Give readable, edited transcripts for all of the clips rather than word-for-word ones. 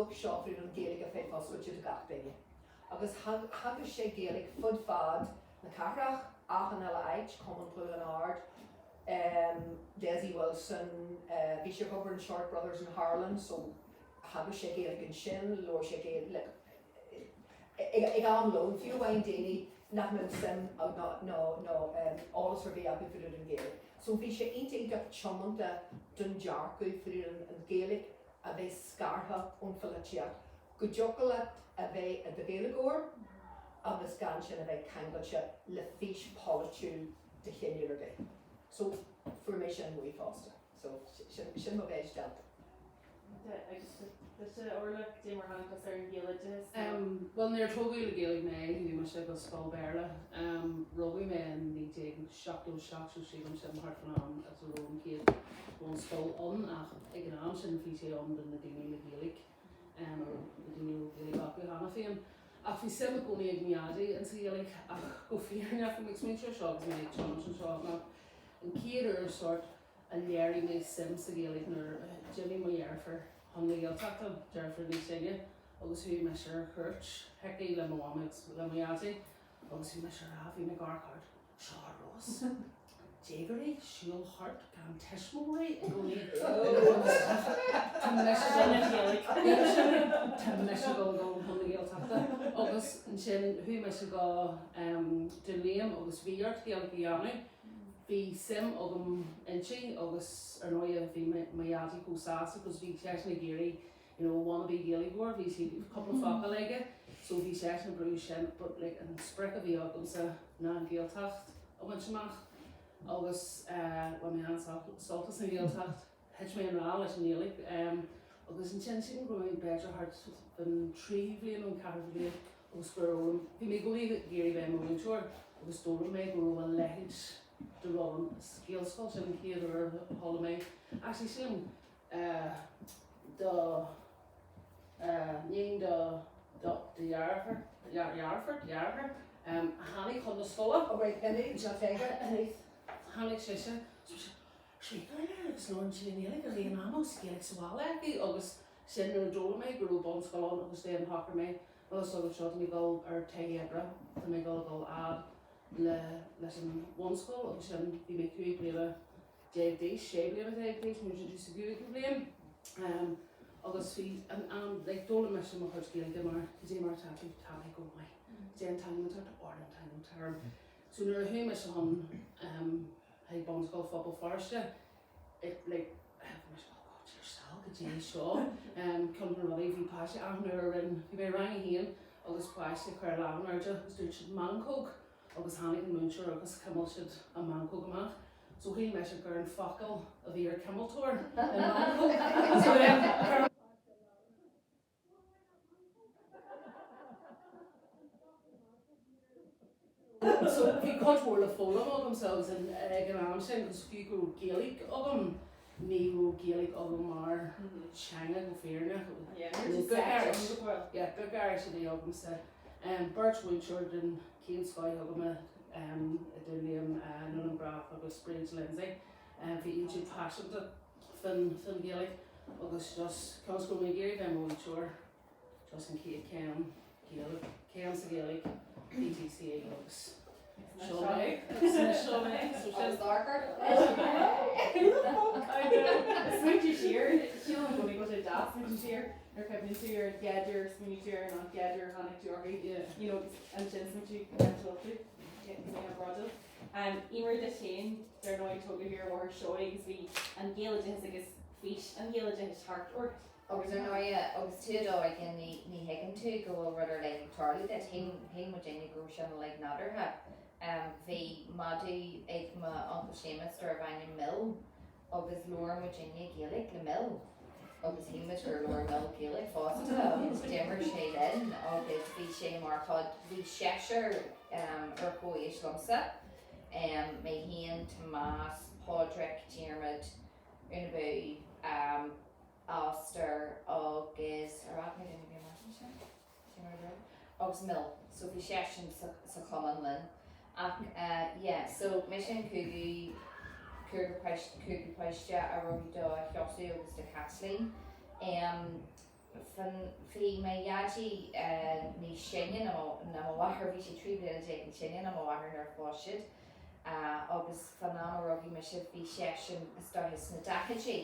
luach seo fá dtaobh an Ghaeilge a bheith foscailte do gach duine. Agus theagasc sé Gaeilge fud fad na cathrach, achan uile áit, Cumann Chluain Ard, Dessie Wilson, bhí sé ag obair in Short Brothers in Harland so theagasc sé Gaeilge ansin, labhair sé Gaeilge like ag am lóin, fiú amháin daoine nach mbeadh suim nó nó eolas ar bith acu fá dtaobh den Ghaeilge. So bhí sé iontach iontach tiomanta don dearcadh fá dtaobh an Ghaeilge a bheith scartha ón pholaitíocht. Go dtiocfadh leat a bheith i do Ghaeilgeoir agus gan sin a bheith ceangailte le fís pholaitiúil de chineál ar bith. So, fuair mé sin uaidh fosta. So, sin, sin mo mhéid déanta. Agus duitse, Orla, cad é mar tháinig tusa ar an Ghaeloideachas? Bhuel, níor tógadh le Gaeilge mé, chuaigh mise go scoil Béarla. Rugadh mé in 1977 so sílim sin thart fán am is a raibh an chéad bhunscoil ann ach ag an am sin bhí sé ann do na daoine le Gaeilge. a raibh na daoine a raibh Gaeilge acu cheana féin. Ach bhí suim i gcónaí ag mo dhaidí insa Ghaeilge ach go fírinneach bhí mé ag smaointiú ar seo agus mé ag tiomáint anseo ná an chéad uair sórt a léirigh mé suim sa Ghaeilge nuair a d'imigh mo dheirfiúr chun na Gaeltachta, deirfiúr níos sine, agus chuaigh mise ar cuairt chuici le mo mhamaí agus le mo dhaidí agus bhí mise ar a bhí mé ag amharc thart Seo ar nós déagóirí ag siúl thart gan tuismitheoirí i gcónaí agus tá mise tá mise ag dul chun na Gaeltachta agus ansin chuaigh mise go Dún Liam agus bhí ort Gaeilge a dhéanamh. Bhí suim agam inti agus ar ndóigh bhí mo dhaidí chomh sásta agus bhí seisean ag iarraidh you know wanna be Gaeilgeoir, bhí sé cúpla focal aige so bhí seisean ag brú sin but like an sprioc a bhí agamsa ná an Ghaeltacht a bhaint amach agus eh bhain mé an-sult as an Ghaeltacht, thit mé i ngrá leis an nGaeilge em agus ansin sílim go raibh mé b'fhéidir thart fán tríú bhliain nó an ceathrú bhliain agus gur fhoghlaim, bhí mé i gcónaí ag iarraidh bheith i mo mhúinteoir agus d'fhoghlaim mé go raibh a leithéid de rud ann sa Ghaelscoil, sin an chéad uair a chuala mé actually sílim do iníon do do dheartháir, dheartháir, deartháir, a tháinig chun na scoile. Oh right, Billy, seo Teige. Tháinig sise, scríobh air agus labhrann sí i nGaeilge i rith an ama agus Gaeilge sa bhaile aici agus sin nuair a d'fhoghlaim mé go raibh bunscoil ann agus then shocraigh mé, bhuel is dóigh seo tá mé ag dul ar taithí oibre, tá mé ag dul a dhul fhad le leis an bhunscoil agus sin bhí mé 15 bliana d'aois, 16 bliana d'aois, nuair a bhí sa gcúigiú bliain agus bhí an am like d'fhoghlaim mise mo chuid Gaeilge mar cad é mar atá tú, tá mé go maith, cad é an t-ainm atá ort, Orla an t-ainm atá orm. So nuair a chuaigh mise chun chuig Bunscoil Phobal Feirste it like bhí mise oh God dear sal cad é seo ceann de na rudaí bhí páiste achan uair a rinn bhí mé i rang a haon agus páiste ag cur a lámh in airde agus dúirt siad meancóg agus tháinig an múinteoir agus chuimil siad an meancóg amach So shíl mise gur an focal a bhí ar cuimilteoir i meancóg. So then chuir So bhí cuid mhór le foghlaim agamsa agus ag an am sin agus fiú go raibh Gaeilge agam ní raibh Gaeilge agam mar teanga go fírinneach. Yeah, Book Irish a bhí agamsa. Beirt mhúinteoir den chéad scoth agam i Dún Liam, Nuala McGrath agus Bríd Lindsay. Bhí siad paiseanta faoin Ghaeilge agus just cionn is go raibh mé ag iarraidh bheith i mo mhúinteoir, just an chéad chéim Gaeilge, céim sa Ghaeilge, PGCE agus seo mé, agus seo mé, so sin. Agus Darker. Smaointiú siar, sílim i gcónaí go bhfuil sé deas smaointiú siar nuair a chuimhníonn tú ar an gcéad uair a smaoinigh tú air nó an chéad uair a tháinig tú orthu, you know, agus ansin smaointiú go bhfuil tú, yeah, bródúil. Eimear duit féin, dar ndóigh, tógadh thú ar Bhóthar Seoighe agus bhí an Gaeloideachas agus fís an Ghaeloideachais thart ort. Agus ar ndóighe, agus tú i d'óige ní ní thuigeann tú go bhfuil rud ar leith ag tarlú duit. Shíl shíl muidinne go raibh sin uilig nádúrtha. Bhí madadh ag m'uncail Séamus darbh ainm Mill agus labhair muidinne Gaeilge le Mill agus shíl muid gur labhair Mill Gaeilge fosta agus d'imir sé linn agus bhí sé mar chuid, bhí seisear ar chomhaois liomsa, mé féin, Tomás, Pádraic, Diarmuid, Úna Boo, Alastair agus, ar fhág mé duine ar bith amach ansin? Agus Mill, so bhí seisean sa chumann linn. Ach yeah, so mise an cúigiú, cúigear páiste, cúigiú páiste a rugadh do Sheosamh agus do Chaitlín. Bhí mo dhaidí níos sine ná mo mháthair, bhí sé 13 bliana níos sine ná mo mháthair nuair a phós siad agus fán am a rugadh mise bhí seisean is dóiche sna daichidí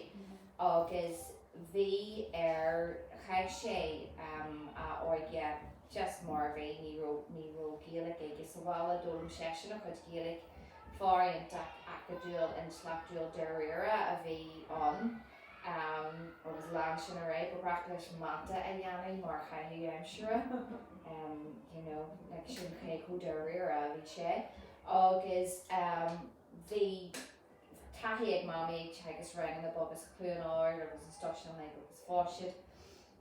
agus bhí air, chaith sé a óige just mar a bhí, ní raibh, ní raibh Gaeilge aige sa bhaile, d'fhoghlaim seisean a chuid Gaeilge, fear iontach acadúil, intleachtúil dáiríre a bhí ann. Agus lean sin ar aghaidh, ba ghnách leis mata a dhéanamh mar chaitheamh aimsire, you know, like sin cé chomh dáiríre a bhí sé. Agus bhí taithí ag Mamaí ag teagasc ranganna beaga sa Chluain Ard agus an stuff sin like agus phós siad.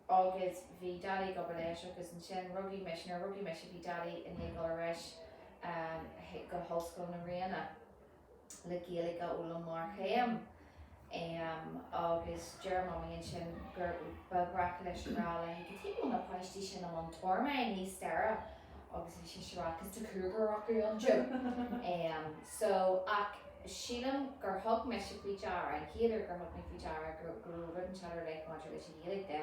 Agus bhí Daidí ag obair leis agus ansin rugadh mise, nuair a rugadh mise bhí Daidí i ndiaidh dul ar ais go hOllscoil na Ríona. le Gaeilge a fhoghlaim mar chéim agus deir Mamaí ansin gur ba ghnách leis a rá léi cad chuige go bhfuil na páistí sin i mbun tormáin níos staire agus bhí sise ag rá 'cos tá cúigear acu ann Joe. So ach sílim gur thug mise faoi deara, an chéad uair gur thug mé faoi deara go go raibh rud inteacht ar leith maidir leis an Ghaeilge de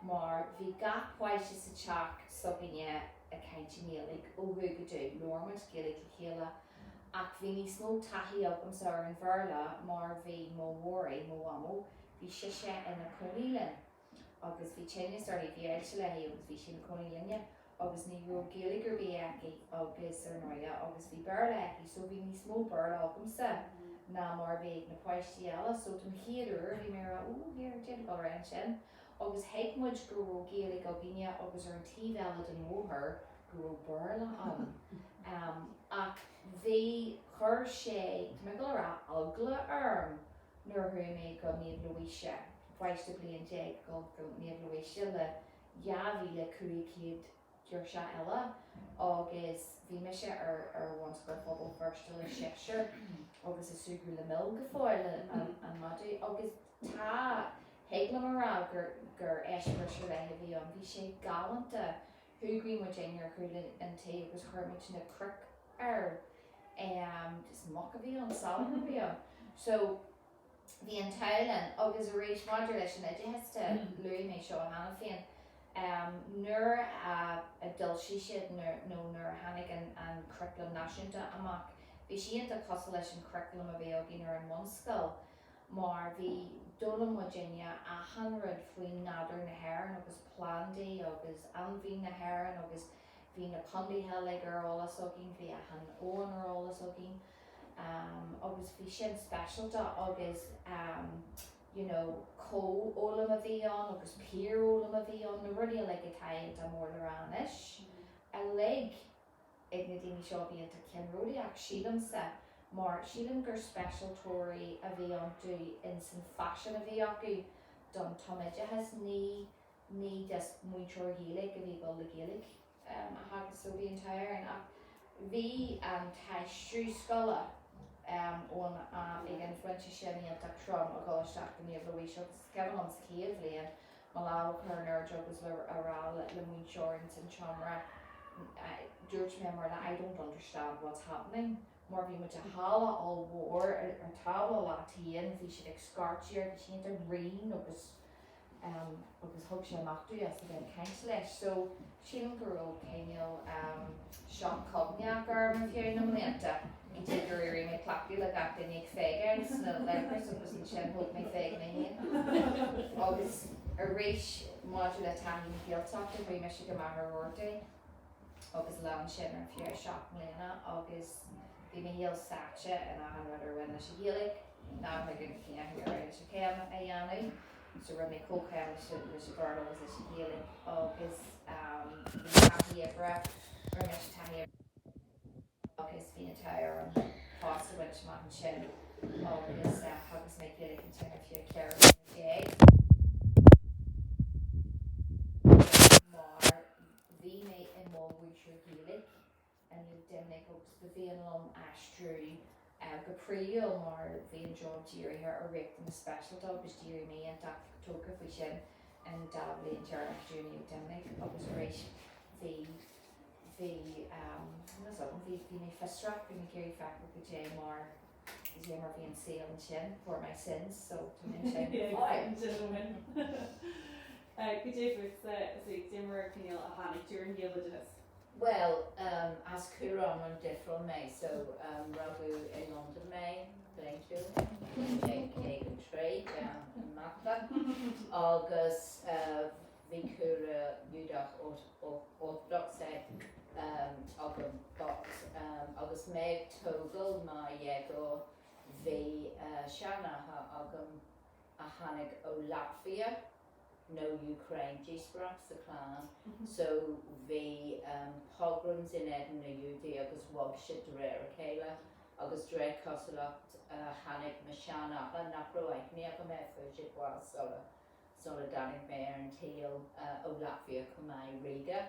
mar bhí gach páiste sa teach s'againne ag caint i nGaeilge ó thuaidh go dubh, labhair muid Gaeilge le chéile Ach bhí níos mó taithí agamsa ar an Bhéarla mar bhí mo Mhóraí, mo mhamó, bhí sise ina cónaí linn agus bhí tinneas uirthi, bhí ailse léi agus bhí sí ina cónaí linne agus ní raibh Gaeilge ar bith aici agus ar ndóighe agus bhí Béarla aici so bhí níos mó Béarla agamsa ná mar a bhí ag na páistí eile so don chéad uair bhí mé ag rá oh here déan go raibh ansin agus thuig muid go raibh Gaeilge againne agus ar an taobh eile den bhóthar go raibh Béarla ann. Ach bhí, chuir sé, tá mé ag dul a rá, eagla orm nuair a chuaigh mé go Naomh Louisa, páiste bliain déag ag dul go Naomh Louisa le 2,500 girseach eile agus bhí mise ar ar Bhunscoil Phobal Feirste le seisear agus ag súgradh le Mil go fóill an madadh agus tá, thig liom a rá gur gur eispéireas ar leith a bhí ann, bhí sé galánta Shúgraigh muid inne ar chúl an tí agus chuir muid na cnoic air. Just muc a bhí ann, salachar a bhí ann. So, bhí an t-ádh linn. Agus arís, maidir leis an oideachas de, luaigh mé seo cheana féin, nuair a d'fhoilsigh siad nó nuair a tháinig an Curriculum Náisiúnta amach, bhí sé iontach cosúil leis an churriculum a bhí againn ar an mbunscoil. mar bhí, d'fhoghlaim muidinne achan rud faoi nádúr na hÉireann agus plandaí agus ainmhithe na hÉireann agus bhí na contaetha uilig ar eolas againn, bhí achan abhainn ar eolas againn agus bhí sin speisialta agus you know comhfhoghlaim a bhí ann agus piarfhoghlaim a bhí ann, na rudaí uilig atá iontach mór le rá anois uilig. ag na daoine seo a bhí iontach ceannródaíoch, sílimse, mar sílim gur speisialtóirí a bhí iontu ins an phaisean a bhí acu don tumoideachas, ní ní just múinteoir Gaeilge a bhí ag dul le Gaeilge a theagasc so bhí an t-ádh orainn ach bhí an t-aistriú scoile ón am ag an phointe sin iontach trom a dhul isteach go Naomh Louise agus is cuimhin liom sa chéad bhliain mo lámh a chur in airde agus le a rá le múinteoir ins an tseomra dúirt mé mar I don't understand what's happening mar bhí muid i halla ollmhór ar tábla leataobh bhí siad ag scairteadh air bhí sé iontach righin agus agus thug sé amach domh as a bheith ag caint leis so sílim go raibh cineál sioc cognaíoch orm ar feadh na mblianta go dtí gur éirigh mé cleachtaithe le gach duine ag fágáil sna leithris agus ansin thóg mé féig mé féin. Agus arís maidir le taithí na Gaeltachta, chuaigh mise go Machaire Rabhartaigh agus lean sin ar feadh 7 mbliana agus bhí mo shaol sáite in achan rud ar bhain leis an Ghaeilge, n'fheadar cén chaoi ar éirigh leis an chéim a dhéanamh. So rinne mé comhchéim leis an Bhéarla agus leis an Ghaeilge agus bhí taithí oibre, rinne mise taithí oibre agus bhí an t-ádh orm post a bhaint amach ansin agus theagasc mé Gaeilge ansin ar feadh 14 bliana mar bhí mé i mo mhúinteoir Gaeilge i Naomh Doimnic agus ba mhian liom aistriú go príomhúil mar bhí an job dírithe ar riachtanais speisialta agus d'éirigh mé iontach tógtha faoi sin an dá bhliain deireanach i Naomh Doimnic agus arís bhí bhí bhí bhí mé fiosrach, bhí mé ag iarraidh feiceáil goidé mar goidé mar bhí an saol ansin for my sins so tá mé ansin go fóill. Cad é fútsa, cad é mar cineál a tháinig tú ar an Ghaeloideachas? Bhuel, as cúlra iomlán difriúil mé, so rugadh i Londain mé, bliantúil, 1953, déan an mata, agus bhí cúlra Giúdach Orthodox agam, but agus mé ag tógáil mar dhéagóir bhí seanathair agam a tháinig ó Latvia, nó Ukraine, díospóireacht sa chlann, so bhí pogroms in éadan na Giúdaigh agus bhog siad de réir a chéile agus de réir cosúlacht tháinig mo sheanathair, nach raibh aithne agam air, fuair sé bás sula sula dtáinig mé ar an tsaol, ó Latvia chomh maith, Riga,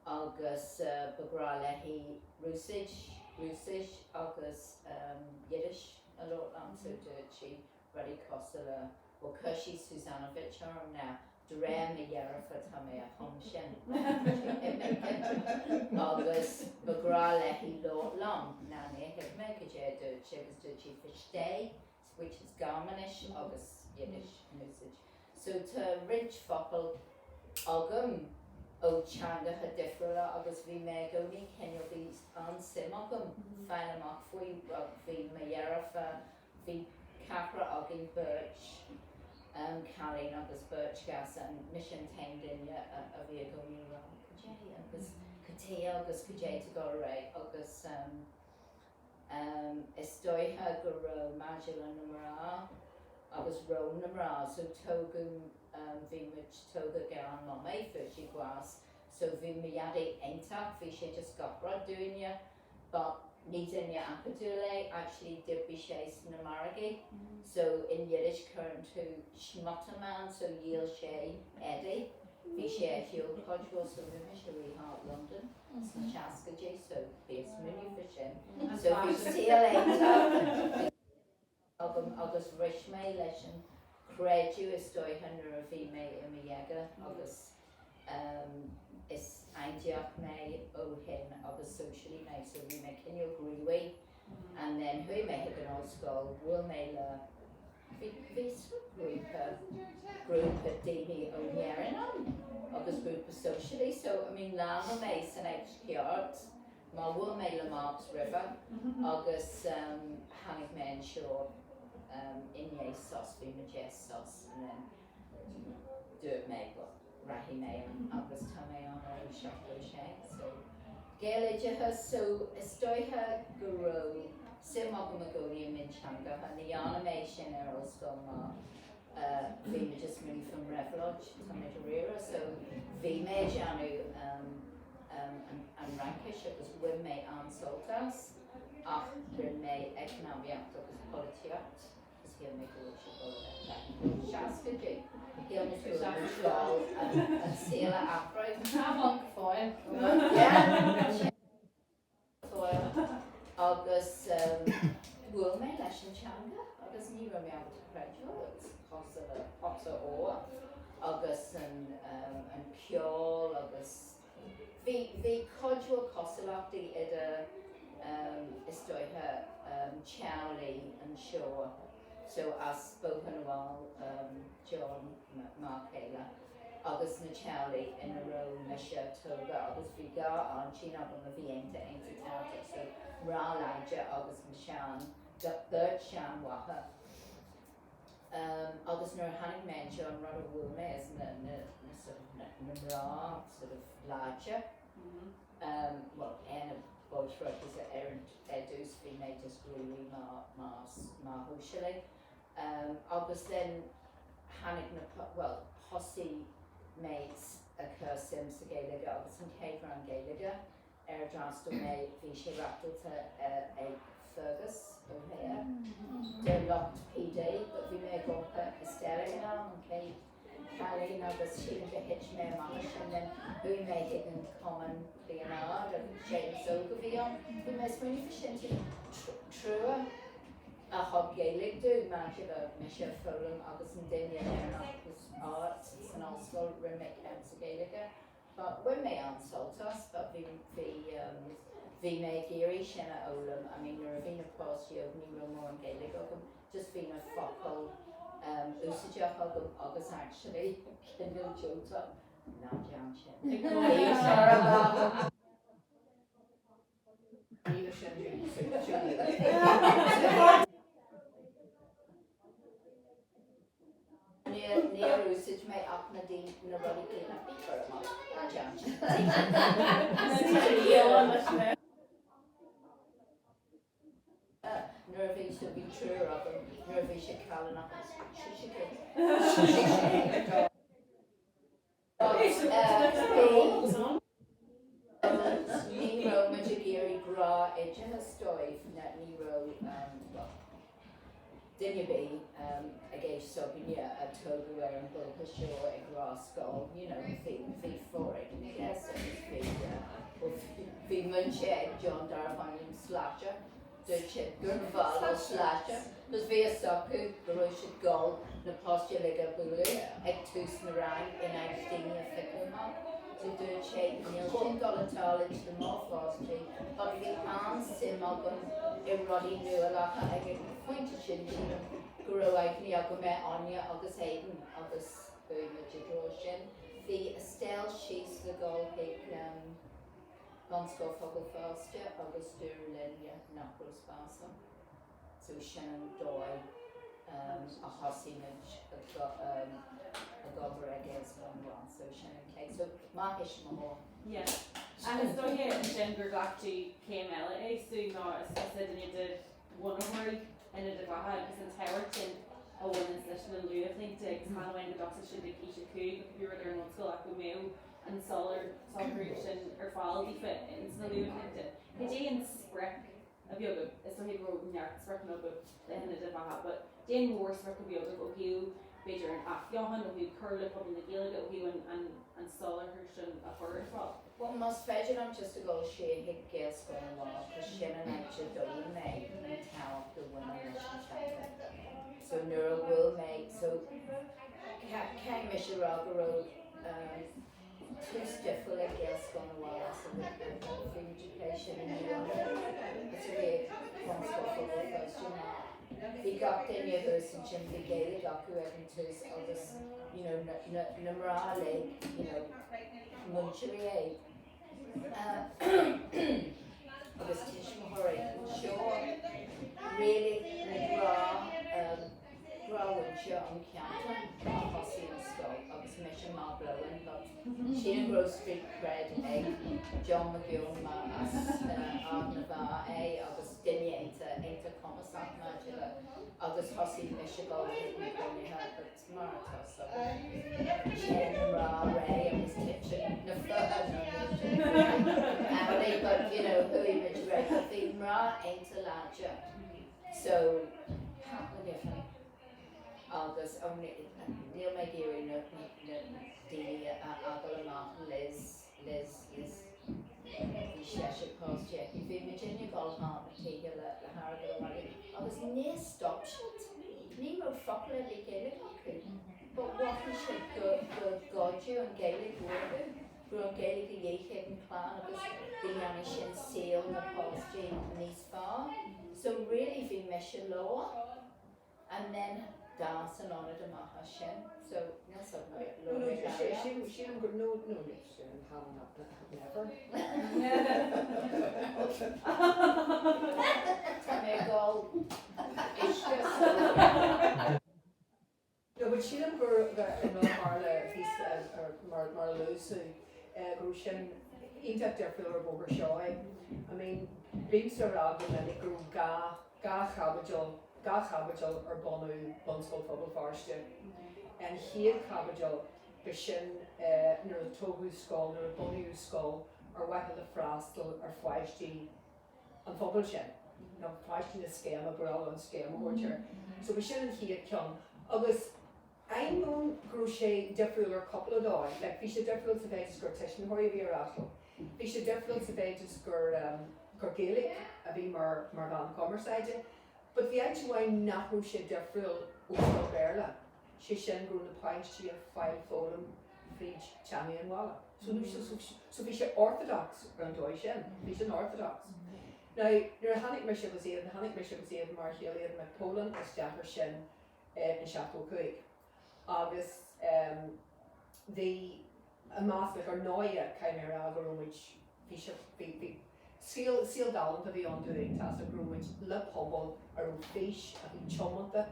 agus ba ghnách léi Rúisis, Rúisis agus Yiddish a labhairt liom so dúirt sí rudaí cosúil le bhuel chuir sí Suzanovich orm now de réir mo dheirfiúr tá mé a chum sin agus ba ghnách léi labhairt liom now níor thuig mé cad é a dúirt sí agus dúirt sí versteh which is Gearmáinis agus Yiddish in úsáid so tá roinnt focal agam ó teangacha difriúla agus bhí mé i gcónaí cineál bhí an-suim agam fáil amach faoi bhí mo dheirfiúr Bhí ceathrar againn, beirt cailín agus beirt ghasúr, and mise an t-aon duine a bhí i gcónaí ag rá cad é agus cad é agus cad é tá ag dul ar aghaidh agus is dóiche go raibh maidir le na mná agus ról na mná so tógadh bhí muid tógtha gan mamaí fuair sí bás so bhí mo dhaidí iontach bhí sé just gach rud dúinne but ní duine acadúil é, actually d'oibrigh sé sna margaí so in Yiddish cuireann tú shmutterman so dhíol sé éadaí, bhí sé ar shiúl cuid mhór so bhí mise rí-hot London sna seascaidí so bhíos múineadh fá sin so bhí saol iontach agam agus bhris mé leis an chreideamh is dóiche nuair a bhí mé i mo dhéagóir agus is aindiach mé ó shin agus sóisialaí mé so bhí mé cineál gníomhaí and then chuaigh mé chuig an ollscoil, bhuail mé le bhí bhí sort grúpa grúpa daoine ó Éirinn ann agus grúpa sóisialaí so I mean landáil mé san áit cheart. Mar bhuail mé le Marx roimhe agus tháinig mé anseo i ndiaidh sos, bhí mé deich sos and then dúirt mé well rachaidh mé ann agus tá mé ann ó 76 so Gaeloideachas so is dóiche go raibh suim agam i gcónaí i mionteangacha, ní dhearna mé sin ar ollscoil mar bhí mé just múineadh faoin réabhlóid, tá mé dáiríre so bhí mé ag déanamh an Fhraincis agus bhain mé an-sult as ach rinne mé eacnamaíocht agus polaitíocht agus shíl mé go raibh sé dul a bheith technical. Seascaidí, shíl mé go raibh muid dul an saol a athrú. Tá ann go fóill. Yeah. Agus bhuail mé leis an teanga agus ní raibh mé ábalta creidiúint, it was cosúil le pota óir agus an ceol agus bhí bhí cuid mhór cosúlachtaí idir is dóiche teaghlaigh anseo so as Bóthar na bhFál, John, m'fhear céile. agus na teaghlaigh ina raibh mise tógtha agus bhí dhá aintín agam a bhí iontach iontach tábhachtach so mná láidre agus mo shean, beirt seanmháthair. Agus nuair a tháinig mé anseo an rud a bhuail mé is na na na sort of na na mná sort of láidre bhuel ar na bóithre agus ar an ar dtús bhí mé just really mar mar mar shóisialaí. Agus then tháinig na, bhuel, thosaigh mé ag cur suim sa Ghaeilge agus an chéad rang Gaeilge ar a d'fhreastail mé bhí sé reachtáilte ag Fergus O'Hare de lucht PD but bhí mé ag iompar Estelle ag an am, an chéad cailín agus sílim gur thit mé amach as sin then chuaigh mé chuig an Cumann Cliabhán Ard agus Séamus Óg a bhí ann. Bhí mé ag smaoineamh faoi sin, trua. a thug Gaeilge domh maidir le mise a foghlaim agus an duine deireanach was áit san ollscoil rinne mé céim sa Ghaeilge but bhain mé an-sult as but bhí bhí bhí mé ag iarraidh sin a fhoghlaim I mean nuair a bhí na páistí óg ní raibh mórán Gaeilge agam just bhí na focail úsáideach agam agus actually cinneadh diúltach, ná déan sin. Níl sin Níor úsáid mé ach na daoine na rudaí céanna bí cúramach, ná déan sin. Nuair a bhí so bhí triúr agam nuair a bhí sé callánach agus Ní raibh muid ag iarraidh gnáth-oideachas dóibh, ní raibh, bhuel, duine ar bith ag aois s'againne a tógadh ar an bhóthar seo ag rá scoil, you know, bhí, bhí foréigean i gceist agus bhí, bhuel, bhí múinteoir ag John darbh ainm Slasher. Dúirt siad gur mhaith leo slasher cos bhí fhios acu go raibh siad dul na páistí uilig a bualadh ag tús na rang in áit daoine a phiocadh amach. So dúirt sé níl sin dul a tarlúint do mo pháistí but bhí an-suim agam i rudaí nuálacha ag an phointe sin sílim go raibh aithne agam ar Áine agus Aidan agus chuaigh muid i dtreo sin. Bhí Estelle síos le dul chuig Bunscoil Phobal Feirste agus dúradh linn nach raibh spás ann. So sin an dóigh a thosaigh muid ag obair ag Gaelscoil na bhFál. So sin an chéad, so mo thuismitheoir. Yeah. Agus is dóiche ansin gur ghlac tú céim eile é so nó is tusa duine de bhunaitheoirí Ionad na Beatha agus an tábhacht sin a bhaineanns leis na luathbhlianta agus chan amháin go dtosódh siad ag aois a 5 ach fiú rud ar an ollscoil ach go mbeadh an soláthar sin ar fáil daofa ins na luathbhlianta. Cad é an sprioc a bhí agaibh? Is dóigh go raibh neart spriocanna agaibh le hIonad na Beatha but cad é an mhórsprioc a bhí agaibh ó thaobh b'fhéidir an athbheochan, ó thaobh cur le pobal na Gaeilge, ó thaobh an, an, an soláthar sin a chur ar fáil? Bhuel, más féidir liom just a dhul siar chuig Gaelscoil na bhFál, cos sin an áit a d'fhoghlaim mé an tábhacht a bhaineann leis an teanga. So nuair a bhuail mé, so caithfidh mise a rá go raibh tús difriúil ag Gaelscoil na bhFál as a bhí muid ag plé sin inniu is a bhí ag Bunscoil Phobal Feirste ná bhí gach duine thuas ansin, bhí Gaeilge acu ag an tús agus you know na, na, na mná uilig, you know, múinteoirí é agus tuismitheoirí. Seo really na gnáth gnáthmhuintir an cheantair a thosaigh an scoil agus mise má blowing but sílim go raibh street cred ag John McGowan mar as Ard na bhFeá é agus duine iontach iontach cumasach maidir le agus thosaigh mise ag dul chuig na cruinnithe but Mar atá fhios agaibh, téann na mná réidh agus titeann na fir amhlaidh but you know chuaigh muid réidh but bhí mná iontach láidir so Pat McGiffin agus oh níl mé ag iarraidh na daoine a fhágáil amach Liz Liz Liz bhí seisear páistí aici bhí muid ag dul thar na tithe le le hairgead a bhailiú agus níor stop siad ní raibh focal eile Gaeilge acu but mhothaigh siad go go ghoideadh an Ghaeilge uathu go raibh an Ghaeilge de dhíth ag an chlann agus go ndéanfaidh sin saol na páistí níos fearr so really bhí mise leo. And then d'fhás an ionad amach as sin so níl fhios agam No, no, sílim gur no, no, never. Tá mé ag ól uisce so. No, but sílim gur an rud a tharla thíos mar mar a luaigh tú go raibh sin iontach difriúil ar an bhóthar seo é. I mean, bímse ag rá go minic go raibh gá 2 chaibidil, 2 chaibidil ar bunú Bunscoil Phobal Feirste. An chéad chaibidil, b'shin nuair a tógadh scoil, nuair a bunaíodh scoil ar mhaithe le freastal ar pháistí an phobail sin, nó páistí na scéime, ba rogha an scéim a thabhairt air. So b'shin an chéad cheann. Agus ainneoin go raibh sé difriúil ar cúpla dóigh, like bhí sé difriúil sa mhéid is gur tuismitheoirí a bhí ag freastal, bhí sé difriúil sa mhéid is gur gur Gaeilge a bhí mar mar mheán cumarsáide, but bhí áit amháin nach raibh sé difriúil ó scoil Béarla, sé sin go raibh na páistí ag fáil foghlaim fríd teanga an bhaile. So so so bhí sé orthodox ar an dóigh sin, bhí sin orthodox. Now nuair a tháinig mise agus Aidan, tháinig mise agus Aidan mar a chéile Aidan McPolin isteach ar sin. in 75 agus bhí i measc like ar ndóighe caithfidh mé a rá go raibh muid bhí sé bhí bhí saol saol galánta a bhí ann dúinn tá 's agat go raibh muid le pobal a raibh fís a bhí tiomanta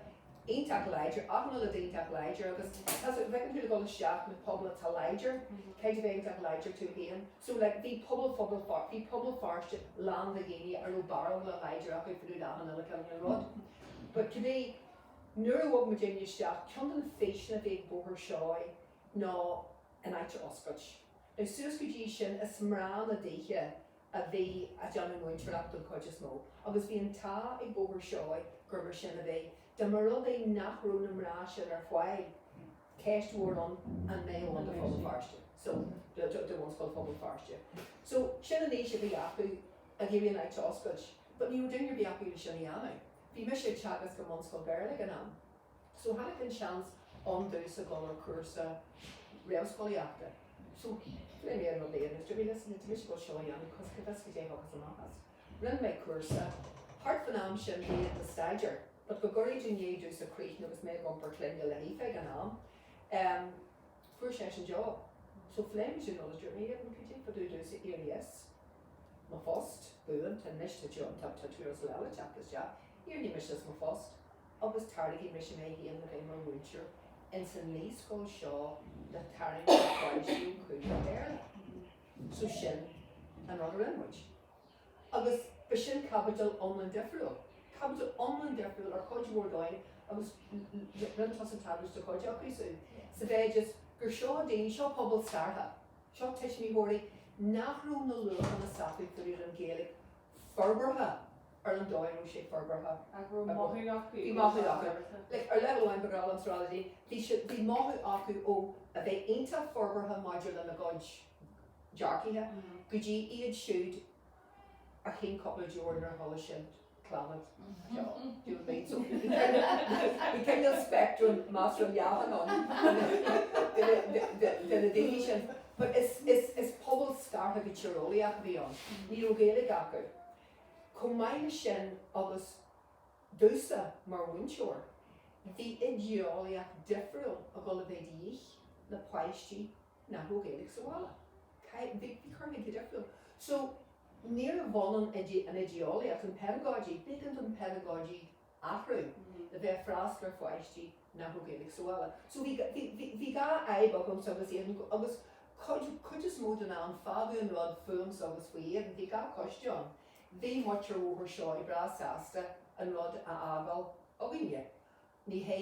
iontach láidir achan uile rud iontach láidir agus tá 's agat bhfeiceann tú le dhul isteach na pobail atá láidir caithfidh tú bheith iontach láidir tú féin so like bhí pobal phobal bhí pobal Feirste lán de dhaoine a raibh barúil láidir acu fá dtaobh d'achan uile cineál rud but cibé Nuair a bhog muidinne isteach, ceann de na físeanna a bhí ag Bóthar Seoighe ná an áit a oscailt. Now suas go dtí sin is mná na dtithe a bhí a' déanamh múinteoireacht don chuid is mó agus bhí an t-ádh ag Bóthar Seoighe gur mar sin a bhí. Dá mba rud é nach raibh na mná sin ar fáil, ceist mhór ann an mbeadh ann do Phobal Feirste, so do Bhunscoil Phobal Feirste. So sin an fhís a bhí acu ag iarraidh an áit a oscailt but ní raibh duine ar bith acu le sin a dhéanamh. Bhí mise ag teagasc i mbunscoil Béarla ag an am. So tháinig an seans ann domhsa dul ar cúrsa réamhscolaíochta. So phléigh mé an rud le agus dúirt mé listen tá mise ag dul seo a dhéanamh cos cá bhfios goidé a thiocfas amach as. Rinne mé cúrsa. Thart fán am sin bhí Aodh ag staidéar but go gairid i ndiaidh domhsa críochnú agus mé ag iompar clainne le hAoife ag an am, em fuair seisean job. So phléigh muid an rud agus dúirt mé Aodh cad é fá dtaobh domhsa éirí as mo phost buan, tá anois tá tá tá tuarastal eile ag teacht isteach, éireoidh mise as mo phost agus tairgfidh mise mé féin le bheith mar mhúinteoir ins an naíscoil seo le tarraingt ar pháistí ó chúlra Béarla. So sin an rud a rinne muid. Agus b'shin caibidil iomlán difriúil. Caibidil iomlán difriúil ar chuid mhór dóigh agus rinne tusa tagairt do chuid acu sa mhéid is gur seo daoine, seo pobal scartha. Seo tuismitheoirí nach raibh na luachanna s'acu fá dtaobh den Ghaeilge forbartha ar an dóigh a raibh sé forbartha. Ach raibh mothú acu. Bhí mothú acu. Like, ar leibhéal amháin ba ghnách liom a rá le daoine, bhí siad, bhí mothú acu ó a bheith iontach forbartha maidir lena gcuid dearcaithe go dtí iad siúd a chaoin cúpla deoir nuair a chuala siad Clannad. Do you know what I mean? So bhí cineál spectrum measartha leathan ann de na daoine sin. But is pobal scartha go tíreolaíoch a bhí ann. Ní raibh Gaeilge acu. Chomh maith leis sin agus domhsa mar mhúinteoir, bhí oideolaíocht difriúil ag dul a bheith de dhíth le páistí nach raibh Gaeilge sa bhaile. Bhí cur chuige difriúil. So, níorbh ionann an oideolaíocht, an pedagogy, b'éigean don pedagogy athrú le bheith ag freastal ar pháistí nach raibh Gaeilge sa bhaile. So bhí, bhí, bhí dhá fhadhb agamsa agus iad, agus cuid, cuid is mó den am fágadh an rud fúmsa agus faoi Aodhan, bhí dhá choiste ann. Bhí muintir Bhóthar Seoighe breá sásta an rud a fhágáil againne. Ní hé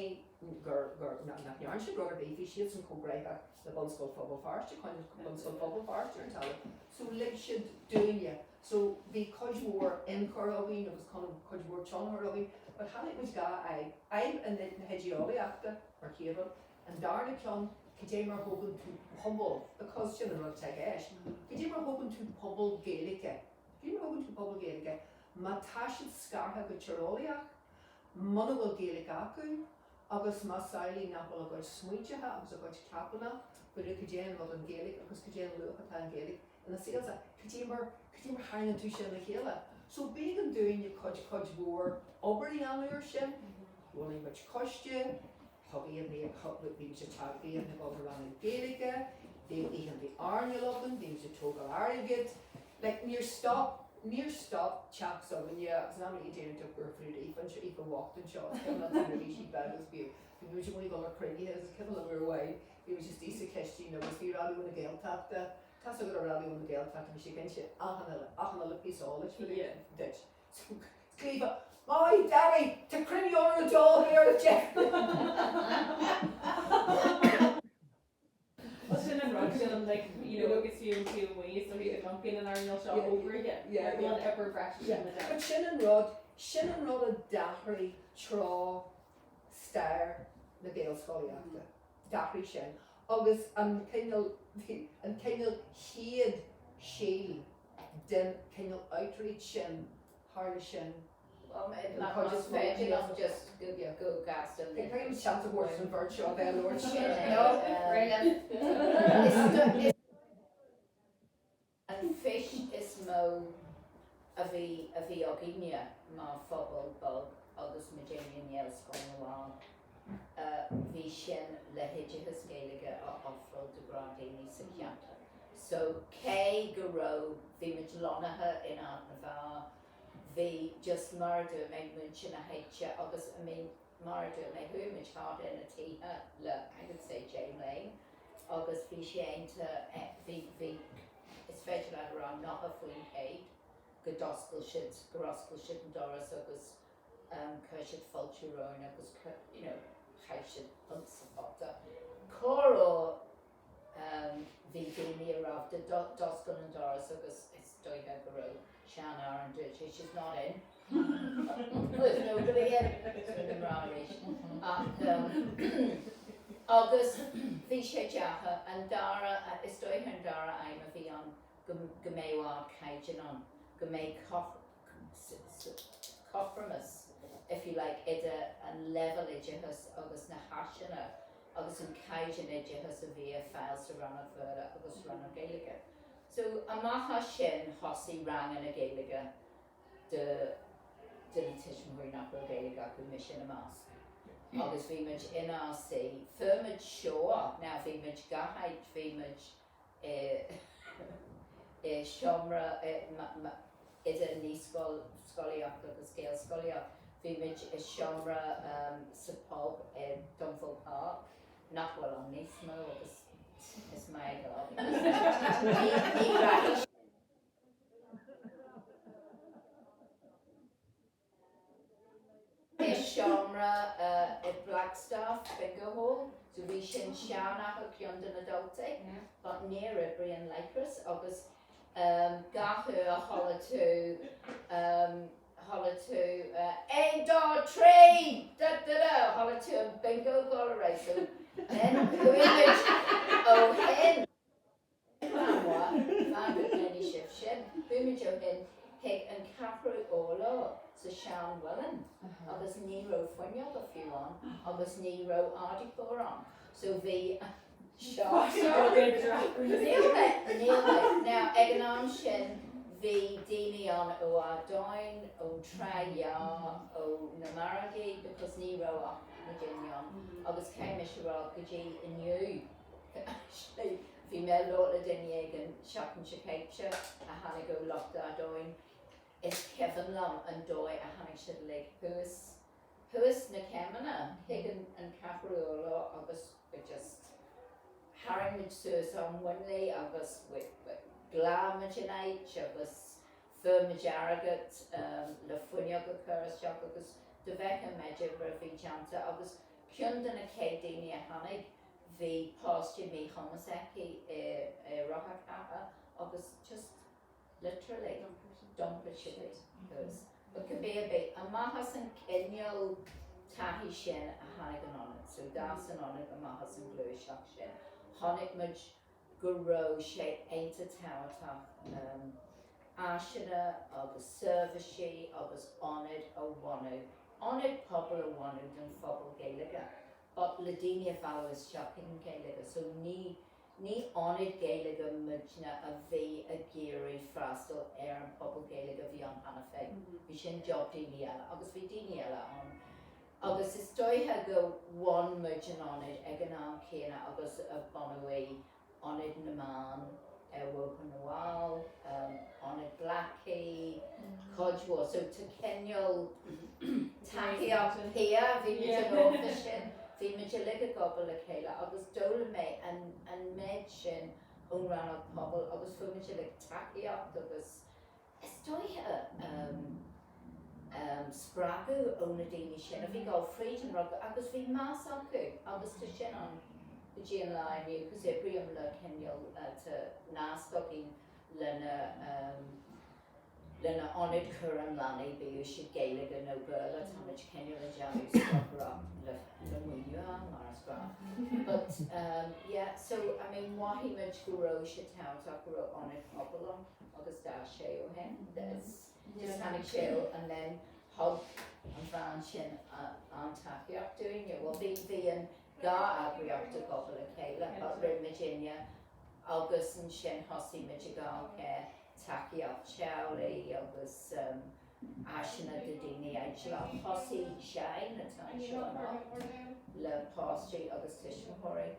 gur, gur, nach ndearna siad rud ar bith, bhí siadsan chomh gnóthach le Bunscoil Phobal Feirste, coinneáil Bunscoil Phobal Feirste ar an talamh, so lig siad dúinne, so bhí cuid mhór ionchur againn agus cuid mhór tionchar againn, but chonaic muid dhá fhadhb, fhadhb na hoideolaíochta mar chéad rud, an darna ceann, cad é mar thógann tú pobal, because sin an rud atá i gceist, cad é mar thógann tú pobal Gaeilge, cad é mar thógann tú pobal Gaeilge má tá siad scartha go tíreolaíoch, Muna bhfuil Gaeilge acu agus más amhlaidh nach bhfuil a gcuid smaointithe agus a gcuid ceapanna fá dtaobh cad é an rud an Ghaeilge agus cad é an luach atá an Ghaeilge ina saolsa, cad é mar, cad é mar tharraingíonn tú sin le chéile? So b'éigean dúinne cuid, cuid mhór obair a dhéanamh ar sin. Bhunaigh muid coiste, thug iad na, bhí muid ag teacht, bhí iad ag dul na ranganna Gaeilge, bhí oícheanta airneáil againn, bhí muid ag tógáil airgid, Like, níor stop, níor stop teach s'againne agus an am a déanann tú gur fuair Aoife anseo, Aoife bhocht anseo, is cuimhin liom nuair a bhí sí beag agus bhí, bhí muid i gcónaí ag dul ar cruinnithe agus is cuimhin liom uair amháin bhí muid istigh sa chistín agus bhí Raidió na Gaeltachta, tá's agat ar Raidió na Gaeltachta bhí sé ag inse achan uile, achan uile píosa eolais fá dtaobh duit. So, Aoife, My Daddy, tá cruinniú ar a dó here at 10. Well sin an rud sílim like you know agus fiú an taobh amuigh is dóigh go gcomcinn an earnáil seo ógraithe ar bhfuil an obair bhreise sin le déanamh. But sin an rud, sin an rud a d'athraigh treo stair na Gaelscolaíochta. D'athraigh sin. Agus an cineál, an cineál chéad síol den cineál outreach sin, tharla sin Más féidir liom just go gasta le. Caithfidh seans a thabhairt don bheirt seo a bheith ag labhairt. An fís is mó a bhí a bhí againne mar phobal beag agus muidinne i nGaelscoil na bhFál. Bhí sin le hoideachas Gaeilge a ofráil do ghnáthdhaoine sa cheantar. So cé go raibh, bhí muid lonnaithe in Ard na bhFeá, bhí just mar a dúirt mé, muintir na háite agus I mean mar a dúirt mé, chuaigh muid thart ar na tithe le I would say Jane Lane agus bhí sé iontach, bhí, bhí, is féidir leat a rá 90% go d'oscail siad, gur oscail siad an doras agus chuir siad fáilte romhainn agus you know chaith siad punt sa phota. Corruair bhí daoine a raibh d'oscail an doras agus is dóiche go raibh seanfhear ann dúirt sé she's not in. There's nobody in so na mná arís. Ach agus bhí sé deacair an dara is dóiche an dara aidhm a bhí ann go go mbeadh ardchaighdeán ann, go mbeadh cothromas, if you like, idir an leibhéal oideachais agus na háiseanna agus an caighdeán oideachais a bhí ar fáil sa rannóg Bhéarla agus sa rannóg Gaeilge. So, amach as sin thosaigh ranganna Gaeilge do do na tuismitheoirí nach raibh Gaeilge acu, mise ina measc. Agus bhí muid inár suí, fuair muid seó, now bhí muid gach áit, bhí muid i seomra idir naíscolaíocht agus Gaelscolaíocht. Bhí muid i seomra sa pub i Dunville Park, nach bhfuil ann níos mó agus is maith go ní rachaidh I seomra i Blackstaff Bingo Hall, so bhí sin seanteach ceann de na daltaí, but níor oibrigh an leithreas agus gach uair a chuala tú, chuala tú aon dó trí! Da da da! Chuala tú an bingo ag dul ar aghaidh, so then chuaigh muid ó shin. Fan go gcluinfidh sibh sin. Chuaigh muid ó shin chuig an ceathrú urlár sa sean-mhuileann agus ní raibh fuinneoga fiú ann agus ní raibh ardaitheoir ann. So bhí seo. Níl mé, níl mé. Now ag an am sin bhí daoine ann ó Ard Domhain, ón Trá Ghearr, ó na margaí because ní raibh ach muidinne ann agus caithfidh mise a rá go dtí inniu, Actually, bhí mé ag labhairt le duine éigin seachtain seo caite a tháinig ó lucht Ard Domhain. Is cuimhin liom an dóigh a tháinig siad uilig thuas, thuas na céimeanna chuig an, an ceathrú urlár agus we just, tharraing muid suas ár muinlí agus we, we, ghlan muid an áit agus fuair muid airgead le fuinneog a chur isteach agus do bheith an méid oibre a bhí déanta agus ceann de na chéad daoine a tháinig bhí páiste míchumas aici i rothar ceartha agus just literally d'iompaigh siad í thuas. But cibé ar bith, amach as an cineál taithí sin a tháinig an Ionad. So d'fhás an Ionad amach as an ghluaiseacht sin. Chonaic muid go raibh sé iontach tábhachtach áiseanna agus seirbhísí agus ionad a bhunú, ionad pobail a bhunú don phobal Gaeilge. but le daoine a mhealladh isteach chuig an Ghaeilge so ní ní ionad Gaeilge muidne a bhí ag iarraidh freastal ar an pobal Gaeilge a bhí ann cheana féin. Bhí sin job daoine eile agus bhí daoine eile ann agus is dóiche go bhun muid an ionad ag an am céanna agus a bunaíodh Ionad na mBan ar Bhóthar na bhFál, Ionad Blackie, cuid mhór. So tá cineál tacaíocht peer, bhí muid an office sin, bhí muid uilig ag obair le chéile agus d'fhoghlaim mé an an méid sin ón rannóg pobail agus fuair muid uilig tacaíocht agus Is dóiche spreagadh ó na daoine sin a bhí ag dul fríd an rud agus bhí meas acu agus tá sin ann go dtí an lá inniu cos oibrím le cineál tá nasc againn lena lena ionad cúram leanaí bíodh siad Gaeilge nó Béarla táimid cineál ag déanamh stocaireacht le le maoiniú a fháil mar is gnách but yeah so I mean mhothaigh muid go raibh sé tábhachtach go raibh ionad pobail ann. agus d'fhás sé ó shin. Just tháinig sé ó and then thug an bhean sin an-tacaíocht dúinne. Bhuel bhí bhí an dá eagraíocht ag obair le chéile but rinne muidinne agus ansin thosaigh muid ag fháil tacaíocht teaghlaigh agus. Áiseanna do daoine éagsúla. Thosaigh Shine, atá anseo anocht, le páistí agus tuismitheoirí,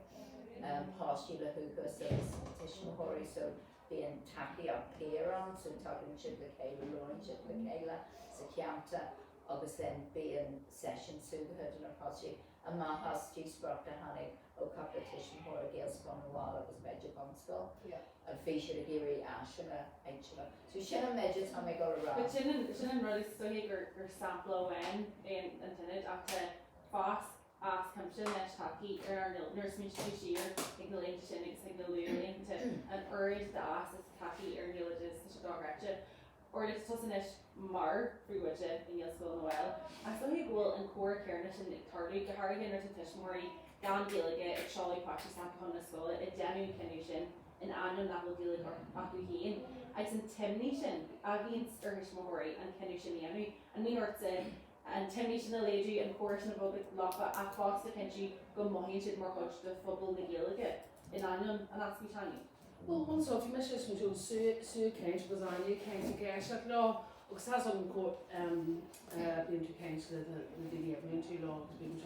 páistí le huathachas agus tuismitheoirí so bíonn tacaíocht peer ann so tagann siad le chéile, labhrann siad le chéile sa cheantar agus then bíonn seisiún súgartha do na páistí. Amach as díospóireacht a tháinig ó cúpla tuismitheoir i Gaelscoil na bhFál agus b'fhéidir bunscoil a bhí siad ag iarraidh áiseanna éagsúla. So sin an méid atá mé ag dul a rá. But sin an, sin an rud is dóiche gur, gur sampla amháin é an, an t-ionad ach tá fás as cuimse anois tagtha ar ár nGaeilge. Nuair a smaointíonn tú siar ag na laethanta sin agus ag na luathlaethanta, an oiread d'fhás atá tagtha ar an Ghaeloideachas, tá sé dochreidte. Orlaith, tá tusa anois mar phríomhoide i nGaelscoil na bhFál. Ach is dóiche go bhfuil an comhrá céanna sin ag tarlú, go háirithe nuair atá tuismitheoirí gan Gaeilge ag seoladh páistí s'acu chun na scoile, ag déanamh an cinneadh sin in ainneoin nach bhfuil Gaeilge acu féin. Agus an t-imní sin a bhíonns ar thuismitheoirí an cinneadh sin a dhéanamh. An mbíonn ortsa an t-imní sin a laghdú, an comhrá sin a bheith agat leofa ach fosta cinntiú go mothaíonn siad mar chuid de phobal na Gaeilge in ainneoin an easpa teanga? Bhuel, anso, bhí mise is muid Sue, Sue ag caint agus Áine ag caint ag éisteacht leo agus tá 's agam go bíonn tú ag caint le le daoine a bhíonn tú leo agus bíonn muid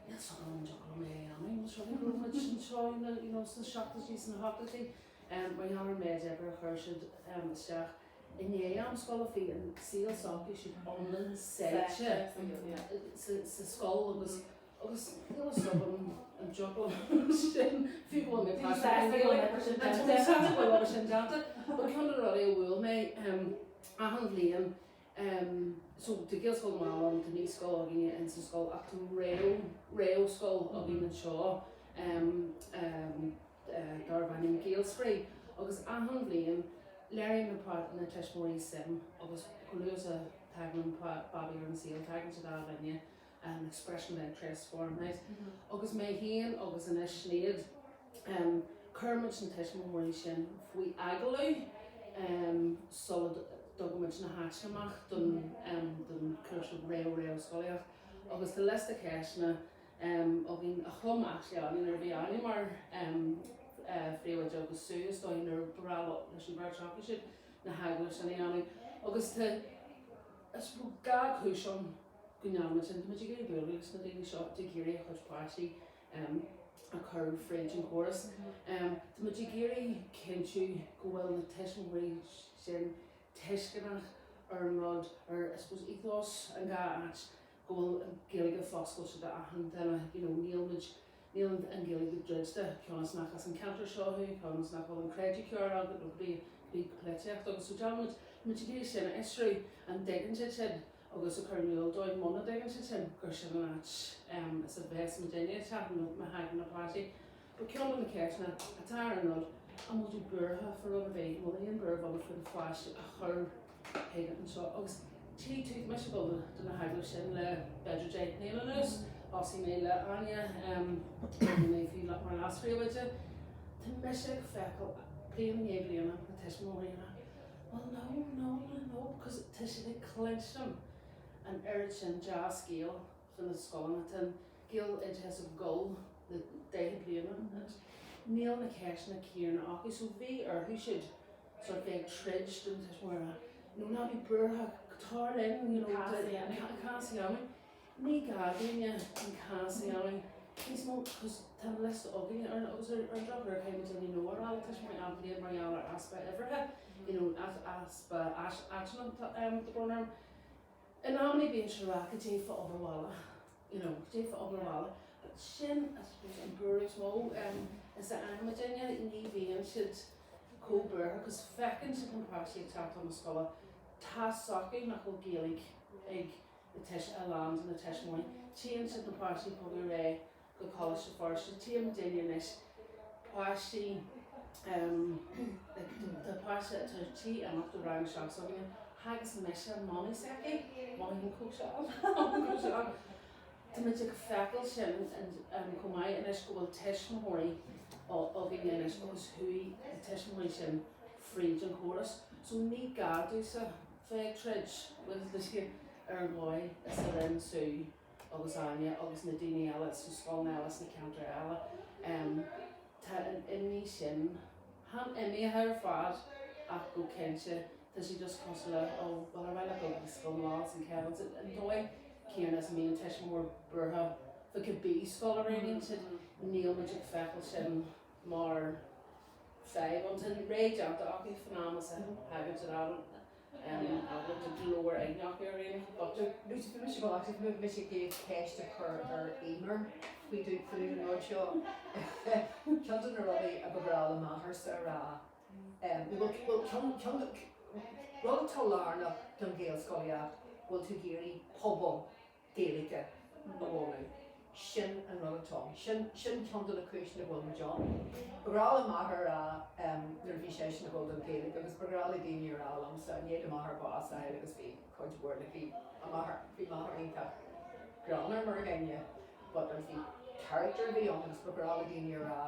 níl 's agam an dtiocfadh liom é a dhéanamh, níl 's agam go raibh muid anseo you know sna seachtóidí, sna hochtóidí mar gheall ar an méid oibre a chuir siad isteach i ndiaidh am scoile, bhí an saol s'acu siad iomlán sáite sa scoil agus Agus níl a fhios agam an dtiocfadh liom sin, fiú go bhfuil mé paiseanta faoin Ghaeilge, tá mé sásta go bhfuil obair sin déanta. But ceann de na rudaí a bhuail mé achan bhliain, so tá Gaelscoil na bhFál ann, tá naíscoil againne in sa scoil ach tá réamhscoil againn anseo darb ainm Gaelspraoi agus achan bhliain léiríonn na tuismitheoirí suim agus chomh luath is a thagann an babaí ar an saol tagann siad á linne an expression of interest form, right? Agus mé féin agus anois Sinéad, chuir muid na tuismitheoirí sin faoi agallamh sula dtugann muid na háiteanna amach don don chúrsa réamh-réamhscolaíocht agus tá liosta ceisteanna againn a chum actually Áine nuair a bhí Áine mar phríomhoide agus Sue is dóigh nuair ba bhreá leis an bheirt acu siad na hagallaimh sin a dhéanamh agus tá is gá cúis ann go ndéanfaimid sin. Tá muid ag iarraidh bualadh leis na daoine seo atá ag iarraidh a chuid páistí a chur fríd an chóras. Tá muid ag iarraidh cinntiú go bhfuil na tuismitheoirí sin tuisceanach ar an rud, ar I suppose ethos an dhá áit, go bhfuil an Ghaeilge foscailte do achan duine, you know, níl muid, níl an Ghaeilge druidte, cionn is nach as an ceantar seo thú, cionn is nach bhfuil an creideamh ceart agat nó cibé polaitíocht agus so déanann muid, tá muid ag iarraidh sin a fhiosrú, an dtuigeann siad sin? agus a chur in iúl dóibh muna dtuigeann siad sin gur sin an áit is a bheas muidinne ag teacht má thagann na páistí. But ceann de na ceisteanna atá ar an rud, an bhfuil tú buartha fá rud ar bith, an bhfuil aon bhuaireamh agat faoi do pháiste a chur chuig anseo agus tí tú, tá mise ag dul do na hagallaimh sin le b'fhéidir 10 mbliana anuas, thosaigh mé le Áine, bhí mé fiú mar leas-phríomhoide, tá mise ag feiceáil bliain i ndiaidh bliana na tuismitheoirí ag rá, Well no, no, no, no, because tá siad ag cluinstin an oiread sin dea-scéal fá na scoileanna, tá an Gaeloideachas ag dul le 40 bliana anois, níl na ceisteanna céanna acu, so bhí orthu siúd sort bheith ag troid do na tuismitheoirí a rá, no ná bí buartha, tar linn, you know, cás a dhéanamh, cás a dhéanamh. Ní gá dúinne an cás a dhéanamh níos mó cos tá an liosta againne ar agus ar an drochuair caithfidh muid no a rá le tuismitheoirí achan bhliain mar gheall ar easpa uimhreacha you know easpa áiteanna tá brón orm. In amannaí bíonn siad ag rá goidé fá obair bhaile you know goidé fá obair bhaile but sin I suppose an buaireamh is mó is a fhaigheann muidinne ní bhíonn siad chomh buartha cos feiceann siad na páistí ag teacht chun na scoile tá 's acu nach bhfuil Gaeilge ag na tuis, a lán de na tuismitheoirí. Tchíonn siad na páistí ag bogadh ar aghaidh go Coláiste Feirste. Tchíonn muidinne anois páistí, like tá páiste atá ar tí imeacht ó rang 7 s'againne, theagasc mise mamaí s'aici, mothaím chomh sean, chomh sean. Tá muid ag feiceáil sin chomh maith anois go bhfuil tuismitheoirí againne anois agus chuaigh na tuismitheoirí sin fríd an chóras. So ní gá domhsa bheith ag troid with the ar an dhóigh is a rinne Sue agus Áine agus na daoine eile sna scoileanna eile sna ceantair eile. Tá an imní sin, chan imithe ar fad ach go cinnte. Tá sé just cosúil le, oh, well ar mhaith leat dul go dtí scoil na bhFál san Céanna, an dóigh céanna is a mbíonn tuismitheoir buartha fá cibé scoil a roghnaíonn siad, níl muid ag feiceáil sin mar fadhb ann. Tá an rogha déanta acu fan am is a thagann siad ann, abair, tá go leor aithne acu ar dhaoine, but. Lucy, bhí mise ag bhí mise ag iarraidh ceist a chur ar Eimear faoi faoi an rud seo. Ceann de na rudaí a ba ghnách le m'athairsa a rá Bhuel, rud atá lárnach don Ghaelscolaíocht, bhfuil tú ag iarraidh pobal Gaeilge a bhunú. Sin an rud atá ann. Sin sin ceann de na cúiseanna go bhfuil muid ann. Ba ghnách le m'athair a rá nuair a bhí seisean ag dul don Ghaeilge agus ba ghnách le daoine a rá liomsa, i ndiaidh do m'athair bás a fháil agus bhí cuid mhór, like bhí a máthair, bhí m'athair iontach greannmhar mar dhuine but bhí character a bhí ann agus ba ghnách le daoine a rá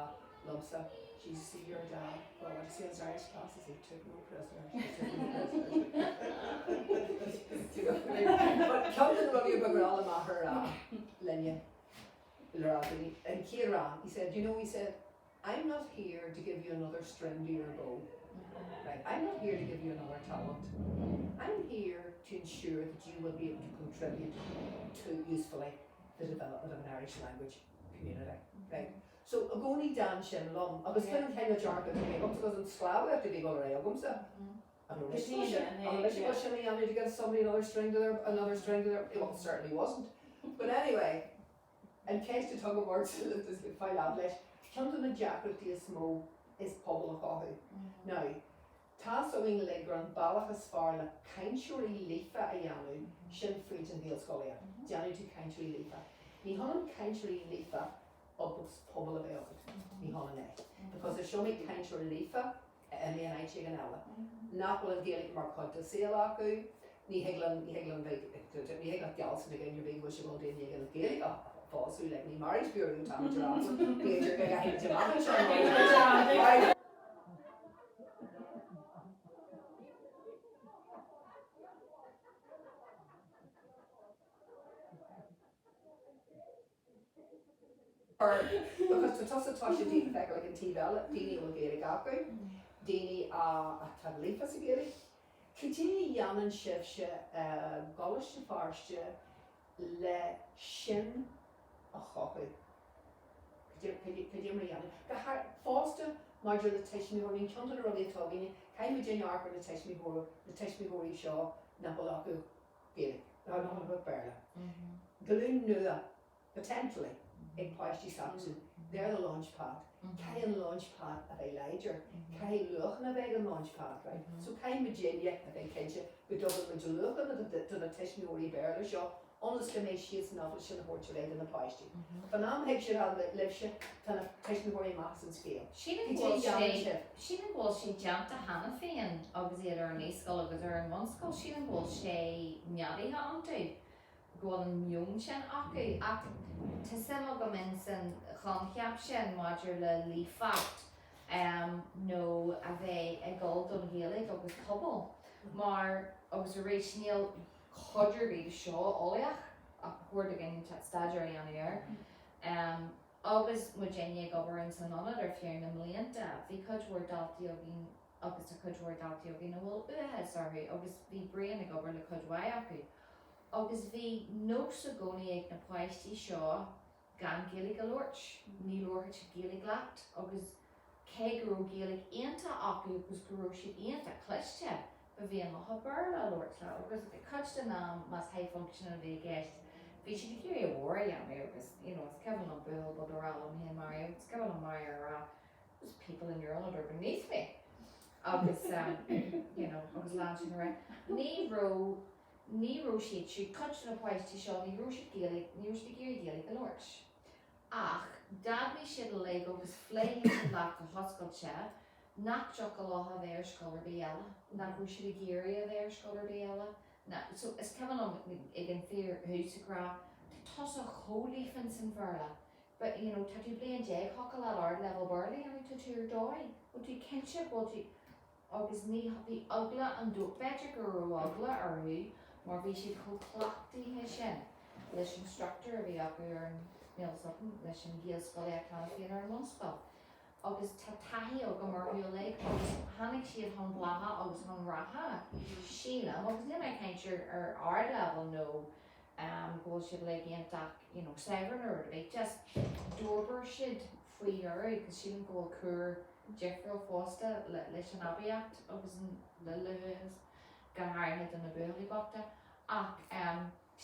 liomsa, Jesus see your dad, well I see his Irish classes, he took no prisoners, he took no prisoners. But ceann de na rudaí a ba ghnách le m'athair a rá linne, le rá daoine, an chéad rá, he said, you know, he said, I'm not here to give you another string to your bow. Right? I'm not here to give you another talent. I'm here to ensure that you will be able to contribute to usefully the development of an Irish language community. Right? So, i gcónaí d'fhan sin liom. Agus sin an cineál dearcadh a bhí agamsa, agus an sclábhaíocht a bhí ag dul ar aghaidh agamsa. An raibh mise sin, an raibh mise go sin a dhéanamh to give somebody another string to their, another string to their, well, it certainly wasn't. But anyway, an ceist atá agam ortsa le fáil fhad leis, ceann de na deacrachtaí is mó is pobal a chothú. Now, tá's againn uilig gur an bealach is fearr le cainteoirí líofa a dhéanamh, sin fríd an Ghaelscolaíocht. Déanann tú cainteoirí líofa. Ní hionann cainteoirí líofa agus pobal a bheith agat. Ní hionann é. Because is iomaí cainteoir líofa a imíonn áit éigin eile, nach bhfuil an Ghaeilge mar chuid de saol acu, ní thig liom, ní thig liom bheith, ní thig leat geallsna duine ar bith go bhfuil sé ag dul duine éigin le Gaeilge a phósadh, like ní marriage bureau atá muid a rá, b'fhéidir go gcaithfidh muid amach anseo. Because tá tusa tá sé daoine feiceáil ag an taobh eile, daoine a bhfuil Gaeilge acu, daoine atá líofa sa Ghaeilge. Cad é a dhéanann sibhse i gColáiste Feirste le sin a chothú? Cad é mar a dhéanann? Go háirithe fosta maidir le tuismitheoirí, ceann de na rudaí atá againne, caithfidh muid amharc ar na tuismitheoirí, na tuismitheoirí seo nach bhfuil acu Gaeilge, nach bhfuil acu Béarla. Glúin nua potentially, ag páistí s'acu, they're the launch pad. Caithfidh an launch pad a bheith láidir, caithfidh luachanna a bheith ag an launch pad, right? So caithfidh muidinne a bheith cinnte go dtugann muid luachanna do na tuismitheoirí Béarla seo ionas go mbeidh siadsan ábalta sin a thabhairt ar aghaidh do na páistí. Fan am a thig siad libhse, tá na tuismitheoirí amach as an scéal. Sílim go bhfuil sé, sílim go bhfuil sé déanta cheana féin agus iad ar an naíscoil agus ar an bhunscoil, sílim go bhfuil sé neadaithe iontu. go bhfuil an meon sin acu ach tá suim agam in san choincheap sin maidir le líofacht nó a bheith ag dul don Ghaeilge agus pobal mar agus arís níl cuid ar bith de seo eolaíoch ach ba chóir do dhaoine staidéar a dhéanamh air agus muidinne ag obair in san ionad ar feadh na mblianta bhí cuid mhór daltaí againn agus tá cuid mhór daltaí againn a bhfuil uathachas orthu agus bhí Brian ag obair le cuid mhaith acu Agus bhí nós i gcónaí ag na páistí seo gan Gaeilge a labhairt, ní labharfadh siad Gaeilge leat agus cé go raibh Gaeilge iontach acu agus go raibh siad iontach cliste, ba mhian leo Béarla a labhairt leo agus cuid den am más high functioning a bhí i gceist, bhí siad ag iarraidh a mhór a dhéanamh agus you know is cuimhin liom buachaill beag a rá liom féin Mario, is cuimhin liom Mario a rá there's people in your ionad are beneath me agus you know agus lean sin ar aghaidh. Ní raibh Ní raibh siad siúd, cuid de na páistí seo, ní raibh siad Gaeilge, ní raibh siad ag iarraidh Gaeilge a labhairt. Ach d'admhaigh siad uilig agus phléigh siad leat go hoscailte nach dtiocfadh leo a bheith ar scoil ar bith eile, nach raibh siad ag iarraidh a bheith ar scoil ar bith eile. So is cuimhin liom ag an fíorthús ag rá, tá tusa chomh líofa san Bhéarla, but you know tá tú bliain déag, thiocfadh leat ardleibhéal Béarla a dhéanamh, tá tú ar dóigh, bhfuil tú cinnte go bhfuil tú, Agus ní, bhí eagla an dó, b'fhéidir go raibh eagla orthu mar bhí siad chomh cleachtaithe sin leis an struchtúr a bhí acu ar an, níl fhios agam, leis an Ghaelscolaíocht cheana féin ar an mbunscoil. Agus tá taithí agam orthu uilig agus tháinig. tháinig siad chun blátha agus chun ratha, sílim, agus níl mé ag caint ar ar ardleibhéal nó go bhfuil siad like iontach you know saibhir nó rud ar bith, just d'fhorbair siad faoi dheireadh agus sílim go bhfuil cúr difriúil fosta leis an aibíocht agus an le luath go háirithe do na buachaillí bochta ach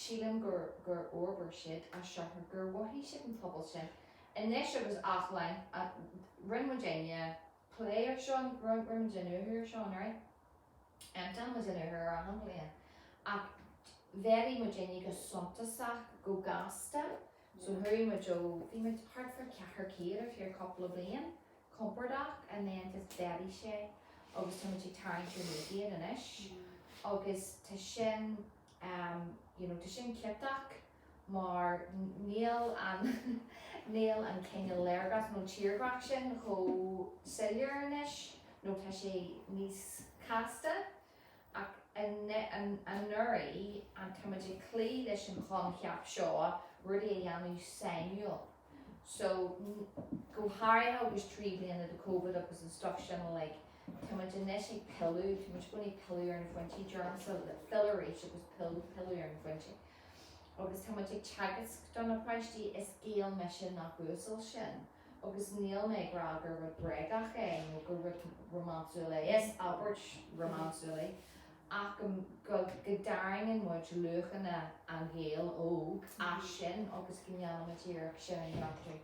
sílim gur gur fhorbair siad as siocair gur mhothaigh siad an pobal sin. Anois agus acmhainn, rinne muidinne plé ar seo, rinne muid iniúchadh ar seo anuraidh, déanann muid iniúchadh ar achan bhliain, ach mhéadaigh muidinne go suntasach, go gasta, so chuaigh muid ó, bhí muid thart fá 400 ar feadh cúpla bliain, compordach, and then just mhéadaigh sé agus tá muid ag tarraingt ar 900 anois agus tá sin, you know, tá sin ciotach. mar níl an níl an cineál léargas nó tírdhreach sin chomh soiléir anois nó tá sé níos casta ach anuraidh an tá muid ag cloí leis an choincheap seo rudaí a dhéanamh sainiúil so go háirithe agus 3 bliana de Covid agus an stuff sin uilig tá muid anois ag pilleadh tá muid i gcónaí ag pilleadh ar na foinsí deirimse fill arís agus pill pilleadh ar na foinsí. Agus tá muid ag teagasc do na páistí, is Gael mise nach uasal sinn. Agus níl mé ag rá gur rud bréagach é nó gur rud rómánsúil é, is abairt rómánsúil í, ach go go dtarraingíonn muid luachanna an Ghaeil óg as sin agus go ndéanann muid iarracht sin a neartú.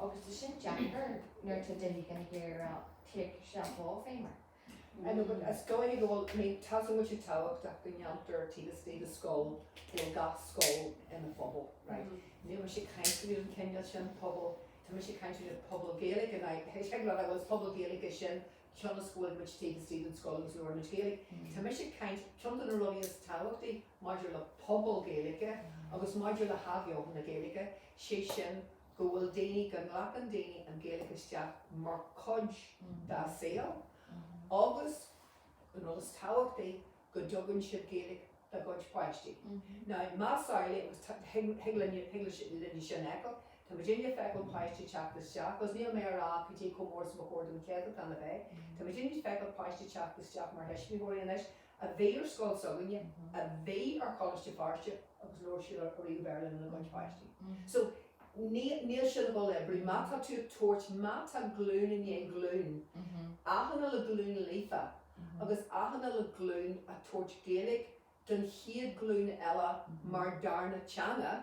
Agus tá sin deacair nuair atá duine éigin ag iarraidh a rá, take yourself off, Eimear. I know but is dóigh go bhfuil, I mean tá sé go tábhachtach go ndéantar taobh istigh de scoil, go bhfuil gach scoil ina phobal, right? Níl mise ag caint faoi an cineál sin pobal, tá mise ag caint faoi pobal Gaeilge now, thig le bhfuil pobal Gaeilge sin cionn is go bhfuil muid taobh istigh den scoil agus labhrann muid Gaeilge. Tá mise ag caint, ceann de na rudaí is tábhachtaí maidir le pobal Gaeilge agus maidir le hathbheochan na Gaeilge, sé sin go bhfuil daoine, go nglacann daoine an Ghaeilge isteach mar chuid dá saol agus, an rud is tábhachtaí, go dtugann siad Gaeilge dá gcuid páistí. Now, más amhlaidh, agus thig linne, thig linne sin a fheiceáil, tá muidinne ag feiceáil páistí ag teacht isteach, agus níl mé ag rá cad é chomh mór is ba chóir don chéatadán a bheith, tá muidinne ag feiceáil páistí ag teacht isteach mar thuismitheoirí anois a bhí ar scoil s'againne, a bhí ar Choláiste Feirste agus labhair siad ariamh Béarla lena gcuid páistí. So, níl sin ag dul a oibriú. Má tá tú ag tabhairt, má tá glúin i ndiaidh glúin, achan uile glúin líofa agus achan uile glúin ag tabhairt Gaeilge don chéad ghlúin eile mar darna teanga,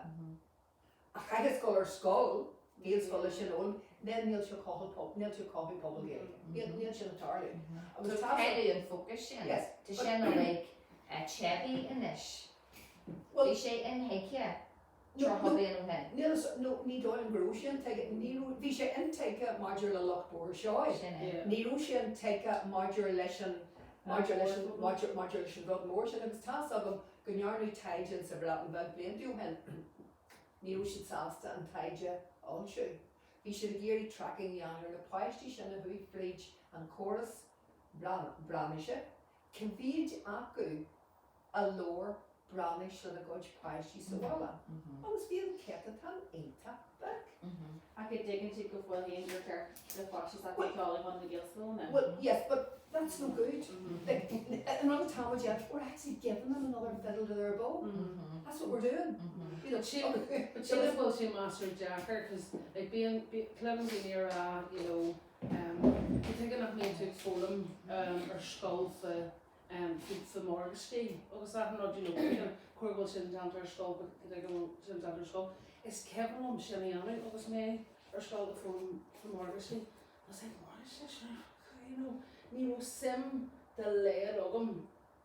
a chaithfeas dul ar scoil, Gaelscoil leis sin a fhoghlaim, then níl tú ag cothú pobal, níl tú ag cothú pobal Gaeilge. Níl, níl sin ag tarlú. Agus tá. Cailleadh an fócas sin. Yes. Tá sin uilig teibí anois. Bhí sé intuigthe 30 bliain ó shin. Níl, no, ní dóigh liom go raibh sé intuigthe, ní raibh, bhí sé intuigthe maidir le lucht Bóthar Seoighe. Sin é. Ní raibh sé intuigthe maidir leis an, maidir leis an, maidir, maidir leis an rud mór sin agus tá's agam go ndearnadh taighde insa Bhreatain Bheag blianta ó shin, ní raibh siad sásta an taighde a fhoilsiú. Bhí siad ag iarraidh tracking a dhéanamh ar na páistí sin a chuaigh fríd an córas Breatnaise, cá mhéid acu a labhair Breatnais lena gcuid páistí sa bhaile. Agus bhí an céatadán iontach beag. Ach an dtuigeann siad go fóill féin gur ceart do pháistí s'acu dul chun na Gaelscoileanna. Well, yes, but that's no good. Like, an rud atá muid ag, we're actually giving them another fiddle to their bow. That's what we're doing. You know, But sílim go bhfuil sé measartha deacair cos like bíonn cluinim daoine ag rá you know um cad chuige nach mbíonn tú ag foghlaim um ar scoil fa um faoi fa morgáistí agus achan rud you know cén cóir go bhfuil sin déanta ar scoil but cad chuige go bhfuil sin déanta ar scoil. Is cuimhin liom sin a dhéanamh agus mé ar scoil ag foghlaim fa morgáistí. I was like morgáistí sure you know ní raibh suim dá laghad agam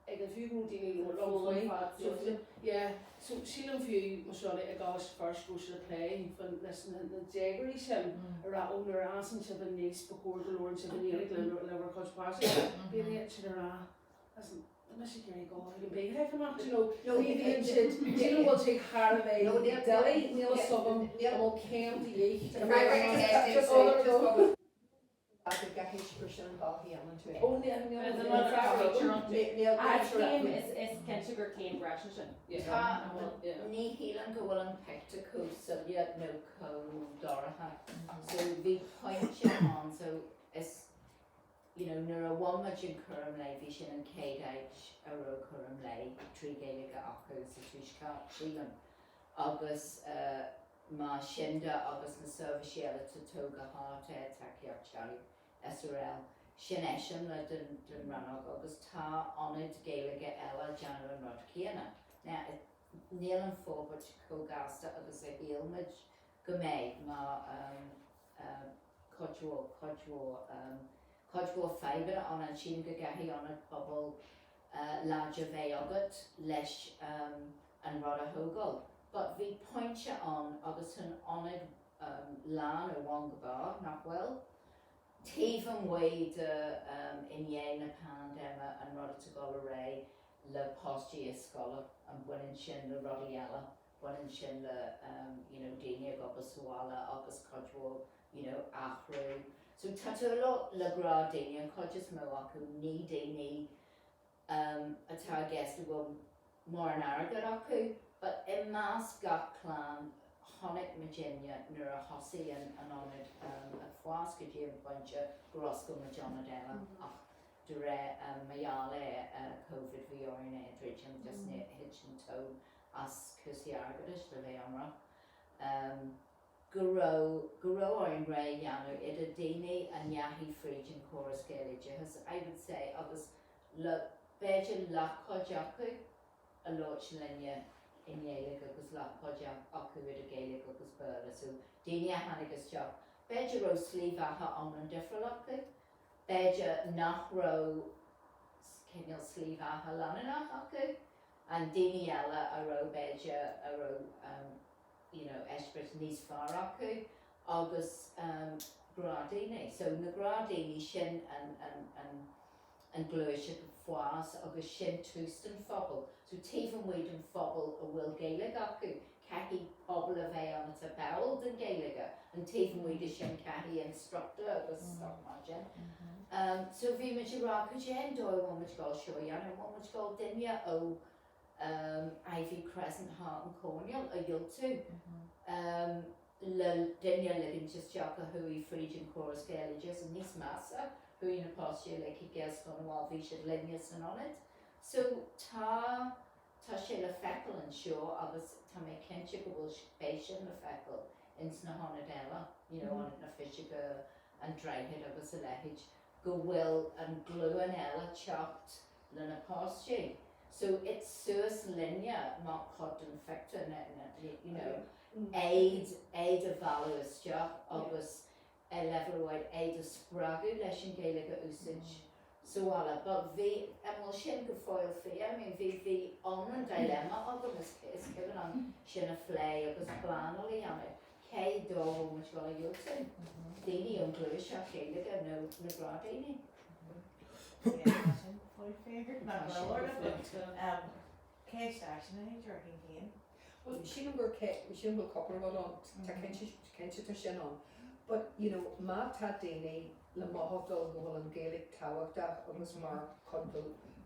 ag an fiú go raibh daoine ag labhairt liom faoi so yeah so sílim fiú mar seo i gColáiste Feirste go raibh siad ag plé fan leis na na déagóirí sin a rá ó nuair a fhásann sibh aníos ba chóir go labhrann sibh i nGaeilge le le bhur gcuid páistí bíonn iad sin ag rá listen tá mise ag iarraidh dul chuig an Beehive amach do you know ní bhíonn siad sílim go bhfuil sé thar a bheith doiligh níl a fhios agam an bhfuil céim de dhíth Just just Go gcaithfidh gur sin an bealach a dhéanann tú é. Ó níl níl Céim is cinnte gur céim breise sin. Tá, ní shílim go bhfuil an pictiúr chomh soiléir nó chomh dorcha. So bhí pointe ann so is you know nuair a bhain muid an cúram lae bhí sin an chéad áit a raibh cúram lae 3 Gaeilge acu sa Tuaisceart sílim agus eh mar sin de agus na seirbhísí eile atá tógtha thart air, Tacaíocht Teaghlaigh srl. Sin eiseamláir den den rannóg agus tá ionaid Gaeilge eile ag déanamh an rud céanna. Now níl an forbairt chomh gasta agus a shíl muid go mbeidh mar cuid mhór, cuid mhór, cuid mhór fadhbanna ann ansin go gcaithfidh ionad pobail láidir bheith agat leis an rud a thógáil. But bhí pointe ann agus tá an ionad lán ó bhun go barr, nach bhfuil? Taobh amuigh de i ndiaidh na paindéime an rud atá ag dul ar aghaidh le páistí i scoile, an baineann sin le rudaí eile? Baineann sin le you know daoine ag obair sa bhaile agus cuid mhór you know athrú. So tá tú le gnáthdhaoine, an chuid is mó acu, ní daoine atá i gceist a bhfuil mórán airgead acu but i measc gach clann chonaic muidinne nuair a thosaigh an ionad ag fás go dtí an pointe gur oscail muid ionad eile ach de réir mar gheall ar Covid bhí orainn é a dhruidim just thit an tóin as cúrsaí airgeadais le bheith ionraic. go raibh, go raibh orainn rogha a dhéanamh idir daoine a ndeachaigh fríd an córas Gaeloideachas, I would say, agus le, b'fhéidir leathchuid acu a labhairt linne i nGaeilge agus leathchuid acu idir Gaeilge agus Béarla, so daoine a tháinig isteach, b'fhéidir raibh slí bheatha iomlán difriúil acu, b'fhéidir nach raibh cineál slí bheatha leanúnach acu, and daoine eile a raibh, b'fhéidir, a raibh. you know eispéireas níos fearr acu agus gnáthdhaoine. So na gnáthdhaoine sin an an an an ghluais ag fás agus sin tús den phobal. So taobh amuigh den phobal a bhfuil Gaeilge acu, caithfidh pobal a bheith ann atá báúil don Ghaeilge, an taobh amuigh de sin caithfidh an struchtúr agus stuff mar sin. So bhí muid ag rá cad é an dóigh a bhfuil muid ag dul seo a dhéanamh, bhfuil muid ag dul duine ó Ivy Crescent thart an choirnéal a dhiúltú le duine a ligint isteach a chuaigh fríd an córas Gaeloideachais níos measa, chuaigh na páistí uilig chuig Gaelscoil na bhFál, bhí siad linne san ionad. So tá, tá sé le feiceáil anseo agus tá mé cinnte go bhfuil, beidh sin le feiceáil ins na hionaid eile, you know, Ionad na Fuiseoige, An Droichead agus a leithéid, go bhfuil an glúin eile teacht le na páistí. So it's suas linne mar chuid den phictiúr, you know, iad, iad a mhealladh isteach agus ar leibhéal amháin iad a spreagadh leis an Ghaeilge a úsáid sa bhaile. But bhí, an bhfuil sin go fóill fiú? I mean bhí, bhí iomlán dilemma agam, is, is cuimhin liom sin a phlé agus pleanáil a dhéanamh. Cé dó a bhfuil muid ag dul a dhiúltú? Daoine ón ghluaiseacht Ghaeilge nó na gnáthdhaoine? Bhuel, sílim gur sílim go bhfuil cúpla rud ann, tá cinnte, cinnte tá sin ann. But, you know, má tá daoine le mothachtáil go bhfuil an Ghaeilge tábhachtach agus mar chuid de,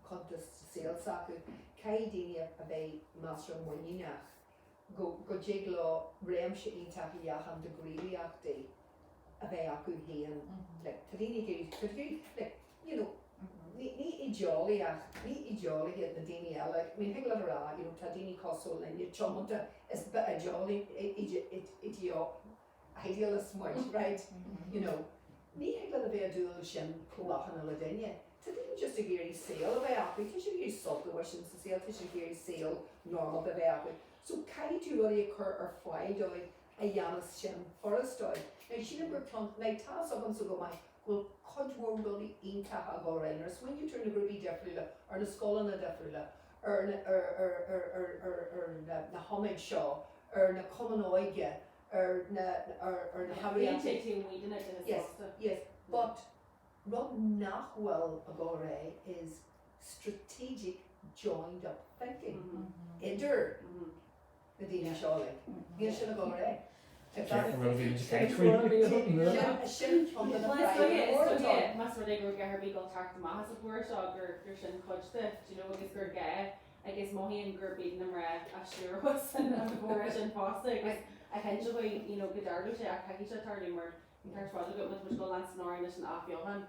cuid de saol s'acu, caithfidh daoine a bheith measartha muiníneach go, go dtig leo réimse iontach leathan de ghníomhaíochtaí a bheith acu féin. Like, tá daoine ag iarraidh, tá daoine, like, you know, ní, ní ídeolaíocht, ní ídeolaithe iad na daoine eile. I mean, thig leat a rá, you know, tá daoine cosúil linne tiomanta, is ideolaí, ideo, idealist muid, right? You know, ní thig leat a bheith ag dúil sin chomh achan uile duine. Tá daoine just ag iarraidh saol a bheith acu, tá siad ag iarraidh sult a bhaint sa saol, tá siad ag iarraidh saol normálta a bheith acu. So caithfidh tú rudaí a chur ar fáil dóibh a dhéanas sin furast dóibh. Now sílim gur ceann, now tá's agamsa go maith go bhfuil cuid mhór rudaí iontacha ag dul ar aghaidh. Nuair a smaoiníonn tú ar na grúpaí difriúla, ar na scoileanna difriúla, ar na, ar, ar, ar, ar, ar, ar na, na hionaid seo, ar na cumainn óige, ar na, ar, ar na Bíonn sé taobh amuigh den oideachas Yes, fosta. yes, but rud nach bhfuil ag dul ar aghaidh is strategic joined up thinking idir na daoine seo like. Níl sin ag dul ar aghaidh. If that- Rud a bhí muid ag caint faoi. Sin, sin ceann de na Well, is fadhbanna dóigh, is móra dóigh, atá ann. más rud é go raibh a dhath ar bith ag dul teacht amach as an gcomhrá seo gur, gur sin cuid de, do you know, agus gur gá agus mothaím gurb iad na mná a stiúrós an gcomhrá sin fosta agus a chinnteoidh, you know, go dtarlóidh sé ach caithfidh sé tarlú mar. Tá rud agat má tá muid ag dul leanstan ar aghaidh leis an athbheochan,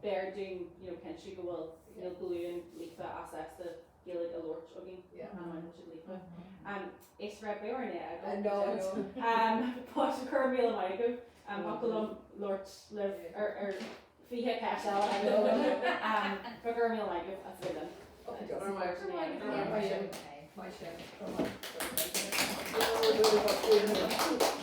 b'fhearr dúinn you know cinntiú go bhfuil níl glúin líofa sásta Gaeilge a labhairt againn chan amháin bhfuil siad líofa. Is raibh beoir in é I know, I know. But go raibh míle maith agaibh. Thiocfadh liom labhairt libh ar ar 20 ceist eile. I know. But go raibh míle maith agaibh as a bheith linn. Okay, go raibh maith agat. Go raibh maith Maith sibh. Maith sibh. Go raibh maith.